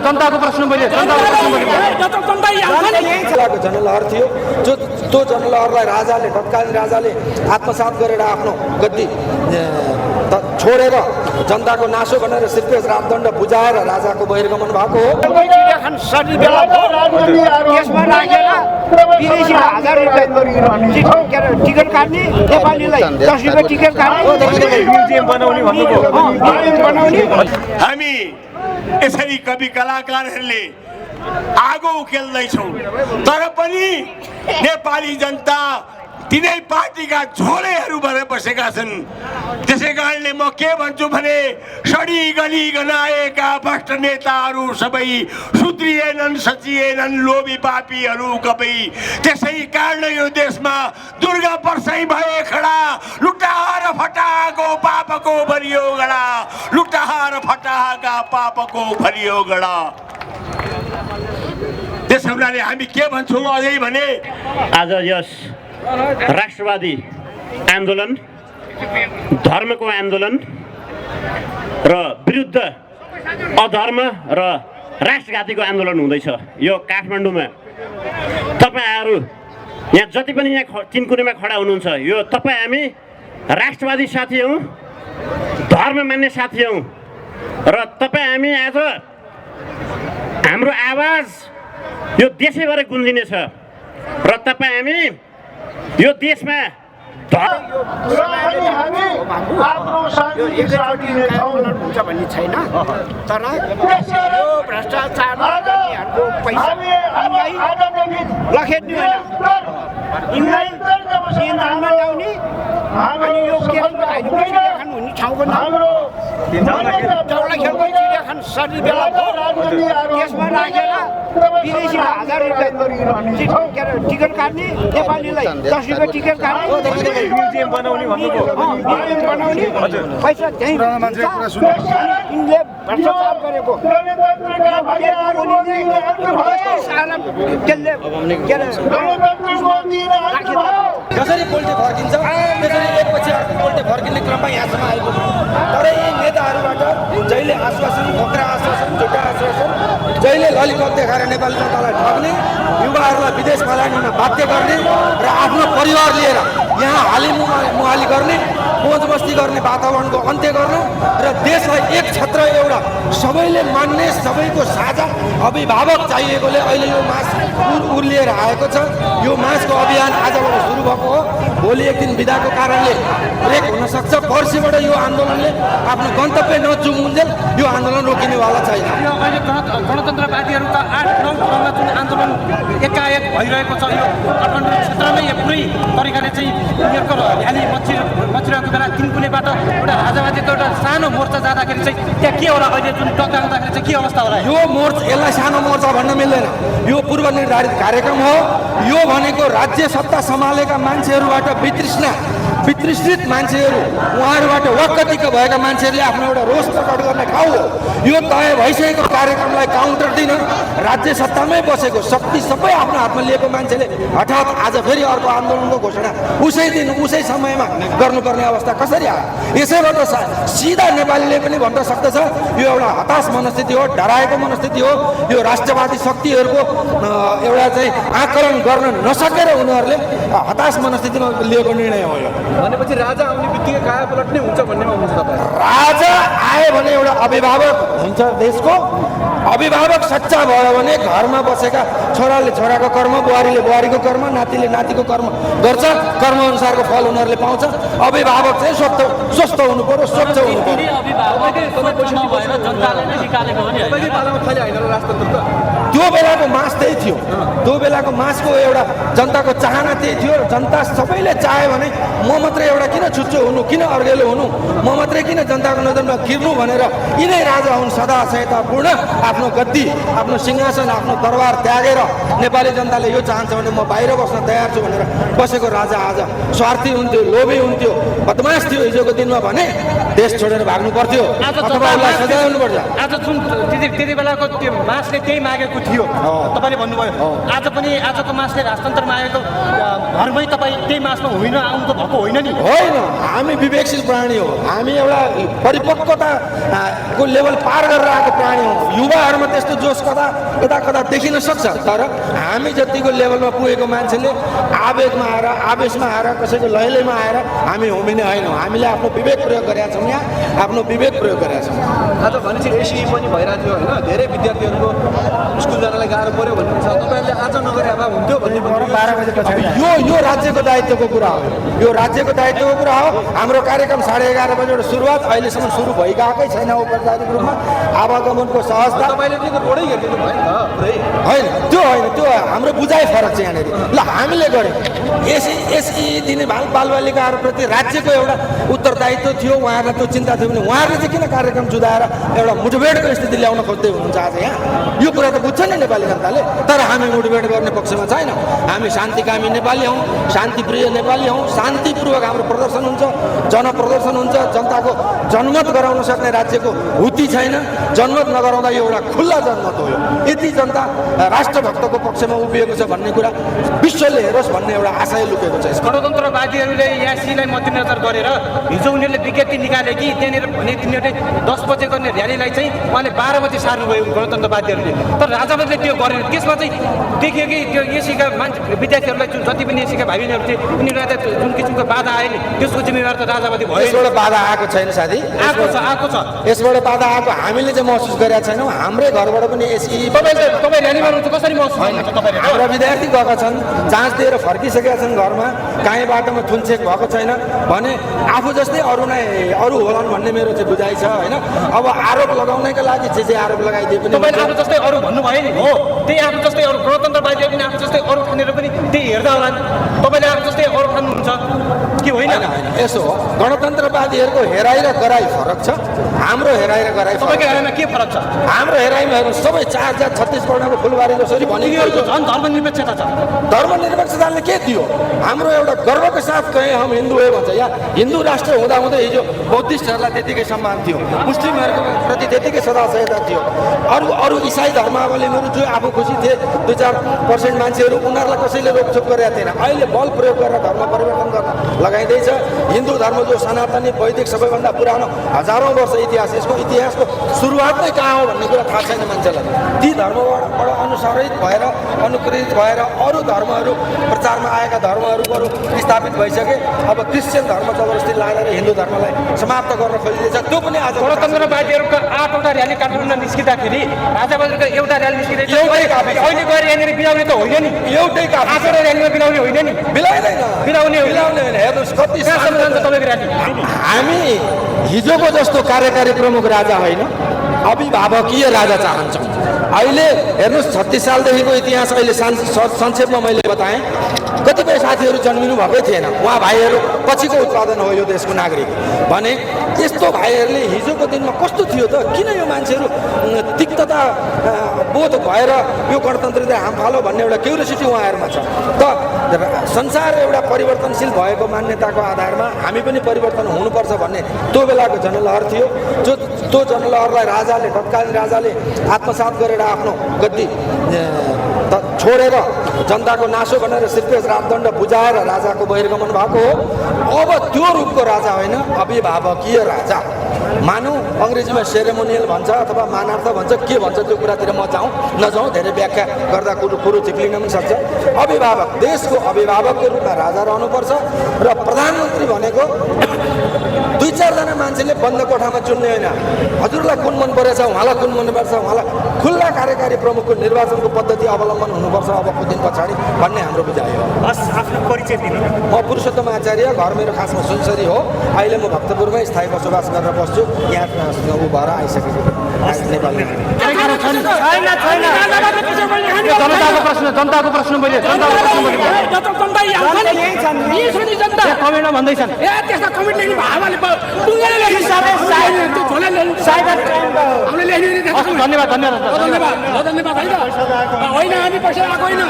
जनताको प्रश्न जनलहर थियो त्यो जनलहरलाई राजाले तत्कालीन राजाले आत्मसात गरेर आफ्नो गद्दी छोडेर जनताको नासो भनेर सिर्फेस राजदण्ड बुझाएर राजाको बहिर्गमन भएको हो। टिकट काट्ने नेपालीलाई 10 रुपैयाँ टिकट काट्ने हामी यसरी कवि कलाकारहरूले आगो उकेल्दैछौँ तर पनि नेपाली जनता तिनै पार्टीका झोलेहरू भएर बसेका छन्। त्यसै कारणले म के भन्छु भने सडी गली गनाएका भ्रष्ट नेताहरू सबै सुध्रिएनन् सचिएनन् लोभी पापीहरू कबै। त्यसै कारण यो देशमा दुर्गा पर्साई भए खडा लुटाएर फटाको पापको भरियो गडा लुटाएर फटाका पापको भरियो गडा। त्यस हुनाले हामी के भन्छौँ अझै भने आज यस राष्ट्रवादी आन्दोलन धर्मको आन्दोलन र विरुद्ध अधर्म र राष्ट्रघातीको आन्दोलन हुँदैछ यो काठमाडौँमा। तपाईहरू यहाँ जति पनि यहाँ तिनकुनेमा खडा हुनुहुन्छ यो तपाईँ हामी राष्ट्रवादी साथी हौँ धर्म मान्ने साथी हौँ र तपाईँ हामी आज हाम्रो आवाज यो देशैभरि गुन्जिनेछ र तपाईँ हामी यो देशमा हुन्छ भन्ने छैन तर यो भ्रष्टाचारको पैसा लखेट्ने होइन यिनलाई केन्द्रमा ल्याउने अनि यो चिडियाखान हुने ठाउँको नाम चौलाखेलको चिडियाखान सर्ने बेला त्यसमा राखेर विदेशीलाई 1000 रुपैयाँ टिकट काट्ने नेपालीलाई 10 रुपैयाँ टिकट काट्ने म्युजियम बनाउने पैसा त्यहीँ यिनले भ्रष्टाचार गरेको जसरी पोल्टे फर्किन्छ त्यसरी एकपछि अर्को पोल्टे फर्किने क्रममा यहाँसम्म आएको छ। तर यी नेताहरूबाट जहिले आश्वासन खोक्रा आश्वासन झुटा आश्वासन जहिले ललिपप देखाएर नेपाली जनतालाई ठग्ने युवाहरूलाई विदेश पलायनमा बाध्य गर्ने र आफ्नो परिवार लिएर यहाँ हालिमुहाली गर्ने मोज मस्ती गर्ने वातावरणको अन्त्य गर्नु र देशलाई एक क्षेत्र एउटा सबैले मान्ने सबैको साझा अभिभावक चाहिएकोले अहिले यो मास उर्लिएर आएको छ। यो मासको अभियान आजबाट सुरु भएको हो। भोलि एक दिन बिदाको कारणले ब्रेक हुन सक्छ। पर्सिबाट यो आन्दोलनले आफ्नो गन्तव्य नचुमुन्जेल यो आन्दोलन रोकिनेवाला छैन। गणतन्त्र पार्टीहरूका 8-9 ठाउँमा जुन आन्दोलन एकाएक भइरहेको छ यो काठमाडौँ क्षेत्रमै पुरै तरिकाले चाहिँ उनीहरूको र्याली मचिरहेको बेला तिनकुनेबाट एउटा राजावादीको एउटा सानो मोर्चा जाँदाखेरि चाहिँ त्यहाँ के होला अहिले जुन टक्राउँदाखेरि चाहिँ के अवस्था होला? यो मोर्चा यसलाई सानो मोर्चा भन्न मिल्दैन। यो पूर्व निर्धारित कार्यक्रम हो। यो भनेको राज्य सत्ता सम्हालेका मान्छेहरूबाट वितृष्णित मान्छेहरू उहाँहरूबाट वक्कतिका भएका मान्छेहरूले आफ्नो एउटा रोष प्रकट गर्ने ठाउँ हो। यो तय भइसकेको कार्यक्रमलाई काउन्टर दिन राज्य सत्तामै बसेको शक्ति सबै आफ्नो हातमा लिएको मान्छेले हठात आज फेरि अर्को आन्दोलनको घोषणा उसै दिन उसै समयमा गर्नुपर्ने अवस्था कसरी आयो? यसैबाट सिधा नेपालीले पनि भन्न सक्दछ यो एउटा हताश मनस्थिति हो, डराएको मनस्थिति हो। यो राष्ट्रवादी शक्तिहरूको एउटा चाहिँ आकलन गर्न नसकेर उनीहरूले हताश मनस्थितिमा लिएको निर्णय हो। यो भनेपछि राजा आउने बित्तिकै काया पलट्ने हुन्छ भन्नेमा हुनुहुन्छ तपाईँ? राजा आयो भने एउटा अभिभावक हुन्छ देशको। अभिभावक सच्चा भयो भने घरमा बसेका छोराले छोराको कर्म, बुहारीले बुहारीको कर्म, नातिले नातिको कर्म गर्छ। कर्म अनुसारको फल उनीहरूले पाउँछ। अभिभावक चाहिँ स्वस्थ हुनु पर्यो, स्वच्छ हुनु पर्यो। त्यो बेलाको मास त्यही थियो। त्यो बेलाको मासको एउटा जनताको चाहना त्यही थियो। जनता सबैले चाह्यो भने म मात्रै एउटा किन छुच्चो हुनु, किन अर्गेलो हुनु, म मात्रै किन जनताको नजरमा गिर्नु भनेर यिनै राजा हुन् सदा सहायतापूर्ण, आफ्नो गद्दी, आफ्नो सिंहासन, आफ्नो दरबार त्यागेर नेपाली जनताले यो चाहन्छ भने म बाहिर बस्न तयार छु भनेर बसेको राजा आज स्वार्थी हुन्थ्यो, लोभी हुन्थ्यो, बदमास थियो हिजोको दिनमा भने देश छोडेर भाग्नु पर्थ्यो अथवा उसलाई सजाय हुनुपर्छ। आज जुन त्यति बेलाको त्यो मासले त्यही मागेको थियो तपाईँले भन्नुभयो, आज पनि आजको मासले राजतन्त्र मागेको घरमै तपाईँ त्यही मासमा होइन आउनु भएको होइन नि? होइन, हामी विवेकशील प्राणी हो, हामी एउटा परिपक्वताको लेभल पार गरेर आएको प्राणी हो। युवाहरूमा त्यस्तो जोस कता देखिन सक्छ, तर हामी जतिको लेभलमा पुगेको मान्छेले आवेगमा आएर, आवेशमा आएर, कसैको लयलयमा आएर हामी होमिने होइनौँ। हामीले आफ्नो विवेक प्रयोग गरेका छौँ, यहाँ आफ्नो विवेक प्रयोग गरेका छौँ। आज भनेपछि एसई पनि भइरहेको थियो होइन, धेरै विद्यार्थीहरूको स्कुल जानलाई गाह्रो पऱ्यो भन्ने छ। तपाईँहरूले आज नगरे भए हुन्थ्यो भन्ने 12 बजे पछाडि यो राज्यको दायित्वको कुरा हो, यो राज्यको दायित्वको कुरा हो। हाम्रो कार्यक्रम 11:30 बजेबाट सुरुवात, अहिलेसम्म सुरु भइगएकै छैन औपचारिक रूपमा। आवागमनको सहजता तपाईँले त्यो रोडै हेरिदिनु भयो नि त पुरै। होइन, त्यो होइन, त्यो हाम्रो बुझाइ फरक छ यहाँनिर। ल हामीले गऱ्यौँ, एसई दिने बालबालिकाहरूप्रति राज्यको एउटा उत्तरदायित्व थियो, उहाँहरूलाई त्यो चिन्ता थियो भने उहाँहरूले चाहिँ किन कार्यक्रम जुदाएर एउटा मुठभेडको स्थिति ल्याउन खोज्दै हुनुहुन्छ आज यहाँ? यो कुरा त बुझ्छ नि नेपाली जनताले। तर हामी मुठभेड गर्ने पक्षमा छैन, हामी शान्तिकामी नेपाली हौँ, शान्तिप्रिय नेपाली हौँ। शान्तिपूर्वक हाम्रो प्रदर्शन हुन्छ, जनप्रदर्शन हुन्छ, जनताको जनमत गराउन सक्ने राज्यको हुती छैन। जनमत नगराउँदा यो एउटा खुल्ला जनमत हो। यति जनता राष्ट्रभक्तको पक्षमा उभिएको छ भन्ने कुरा विश्वले हेरोस् भन्ने एउटा आशय लुकेको छ। गणतन्त्रवादीहरूले यासीलाई मध्यनजर गरेर हिजो उनीहरूले विज्ञप्ति निकाले कि त्यहाँनिर भने तिनीहरूले 10 बजे गर्ने र्यालीलाई चाहिँ उहाँले 12 बजे सार्नुभयो गणतन्त्रवादीहरूले। तर राजाले त्यो गरेन। त्यसमा चाहिँ देखियो कि त्यो एसीका मान्छे विद्यार्थीहरूलाई जति पनि एसीका भाइ बहिनीहरू थिए उनीहरूलाई त जुन किसिमको बाधा आयो नि त्यसको जिम्मेवार त राजावादी भयो। यसबाट बाधा आएको छैन साथी, आएको छ। यसबाट बाधा आएको हामीले चाहिँ महसुस गरेका छैनौँ। हाम्रै घरबाट पनि एसी तपाईँ र्यालीमा हुनुहुन्छ कसरी महसुस गर्नुहुन्छ? तपाईँ हाम्रा विद्यार्थी गएका छन्, जाँच दिएर फर्किसकेका छन् घरमा, काहीँ बाटोमा थुनछेक भएको छैन भने आफू जस्तै अरू होलान् भन्ने मेरो चाहिँ बुझाइ छ होइन। अब आरोप लगाउनका लागि जे आरोप लगाइदिए पनि तपाईँले आफू जस्तै अरू भन्नुभयो नि हो, त्यही आफू जस्तै अरू गणतन्त्रवादीले पनि आफू जस्तै अरू ठानेर पनि त्यही हेर्दा होला नि। तपाईँले आफू जस्तै अरू ठान्नुहुन्छ कि होइन? यसो हो, गणतन्त्रवादीहरूको हेराइ र गराइ फरक छ, हाम्रो हेराइ र गराइ तपाईँको हेराइमा के फरक छ? हाम्रो हेराइमा हेर्नु सबै 4 जात छत्तीसगढको फुलबारी जसरी उनीहरूको झन् धर्मनिरपेक्षता छ। धर्मनिरपेक्षताले के थियो? हाम्रो एउटा गर्वको साथ कहीँ हम हिन्दू हो भन्छ। या हिन्दू राष्ट्र हुँदाहुँदै हिजो बौद्धिस्टहरूलाई त्यतिकै सम्मान थियो, मुस्लिमहरूको प्रति त्यतिकै सदाशयता थियो। अरू इसाई धर्मावलम्बीहरू जो आफू खुसी थिए 2-4% मान्छेहरू, उनीहरूलाई कसैले रोकथोक गरेका थिएन। अहिले बल प्रयोग गरेर धर्म परिवर्तन गर्न लगाइँदैछ। हिन्दू धर्म जो सनातनी वैदिक सबैभन्दा पुरानो हजारौँ वर्ष इतिहास, यसको इतिहासको सुरुवात नै कहाँ हो भन्ने कुरा थाहा छैन मान्छेलाई। ती धर्मबाट अनुसारित भएर अनुकृत भएर अरू धर्महरू प्रचारमा आएका धर्महरू स्थापित भइसके। अब क्रिस्चियन धर्म जबरजस्ती लागेर हिन्दू धर्मलाई समाप्त गर्न खोजिँदैछ। त्यो पनि आज गणतन्त्रवादीहरूका 8वटा र्याली काठमाडौँमा निस्किँदाखेरि राजाबहादुरको एउटा र्याली निस्किँदैछ। अहिले गएर यहाँनिर बिलाउने त होइन नि, एउटै काफी 8वटा र्यालीमा बिलाउने होइन नि, बिलाउँदैन, बिलाउने होइन। हेर्नुहोस् कति कहाँसम्म जान्छ तपाईँको र्याली? हामी हिजोको जस्तो कार्यकारी प्रमुख राजा होइन, अभिभावकीय राजा चाहन्छौँ। अहिले हेर्नुहोस् 36 सालदेखिको इतिहास अहिले संक्षेपमा मैले बताएँ। कतिपय साथीहरू जन्मिनु भएकै थिएन, उहाँ भाइहरू पछिको उत्पादन हो यो देशको नागरिक भने। यस्तो भाइहरूले हिजोको दिनमा कस्तो थियो त? किन यो मान्छेहरू तिक्तता बोध भएर यो गणतन्त्र हाम फालो भन्ने एउटा क्युरियोसिटी उहाँहरूमा छ। त संसार एउटा परिवर्तनशील भएको मान्यताको आधारमा हामी पनि परिवर्तन हुनुपर्छ भन्ने त्यो बेलाको जनलहर थियो। त्यो जनलहरलाई राजाले, तत्कालीन राजाले आत्मसात गरेर आफ्नो गद्दी छोडेर जनताको नासो भनेर सिर्फेस राजदण्ड बुझाएर राजाको बहिर्गमन भएको हो। अब त्यो रूपको राजा होइन, अभिभावकीय राजा। मानौँ अङ्ग्रेजीमा सेरेमोनियल भन्छ अथवा मानार्थ भन्छ, के भन्छ त्यो कुरातिर म नजाउँ, धेरै व्याख्या गर्दा कुरो चिप्लिन पनि सक्छ। अभिभावक, देशको अभिभावकको रूपमा राजा रहनुपर्छ र प्रधानमन्त्री भनेको 2-4 जना मान्छेले बन्द कोठामा चुन्ने होइन। हजुरलाई कुन मन परेछ, उहाँलाई कुन मन पर्छ, उहाँलाई खुल्ला कार्यकारी प्रमुखको निर्वाचनको पद्धति अवलम्बन हुनुपर्छ अबको दिन पछाडि भन्ने हाम्रो बुझाइ हो। आफ्नो परिचय दिनु। म पुरुषोत्तम आचार्य, घर मेरो खासमा सुनसरी हो। अहिले म भक्तपुरमै स्थायी बसोबास गरेर बस्छु। यहाँ ऊ भएर आइसकेको नेपालमा। जनताको प्रश्न मैले कमेन्टमा भन्दैछन् धन्यवाद होइन हामी पैसा आएको होइन